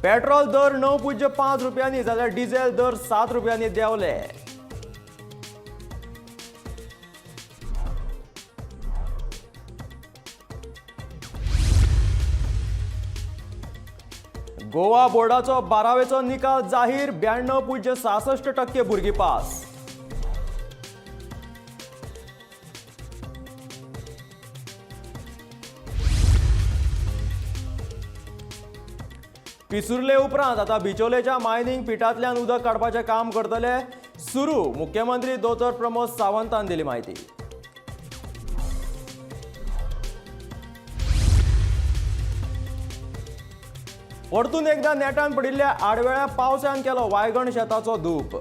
Petrol दर 9.5 रुपयांनी जाल्यार डिझेल दर 7 रुपयांनी देंवले. गोवा बोर्डाचो 12वेचो निकाल जाहीर, 92.66% भुरगीं पास. पिसुर्ले उपरांत आता बिचोलेच्या मायनिंग पिटांतल्यान उदक काडपाचें काम करतले सुरू, मुख्यमंत्री दोतोर प्रमोद सावंतान दिली म्हायती. परतून एकदा नेटान पडिल्ल्या आडवेळ्या पावसान केलो वायगण शेताचो धूप.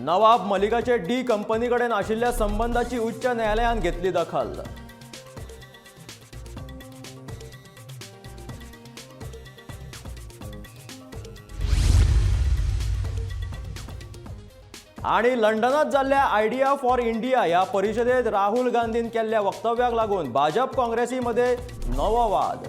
नवाब मलिकाचे डी कंपनी कडेन आशिल्ल्या संबंदाची उच्च न्यायालयान घेतली दखल. आणि लंडनात जाल्ल्या आयडिया फॉर इंडिया ह्या परिशदेत राहुल गांधीन केल्ल्या वक्तव्याक लागून भाजप काँग्रेसी मध्ये नवो वाद.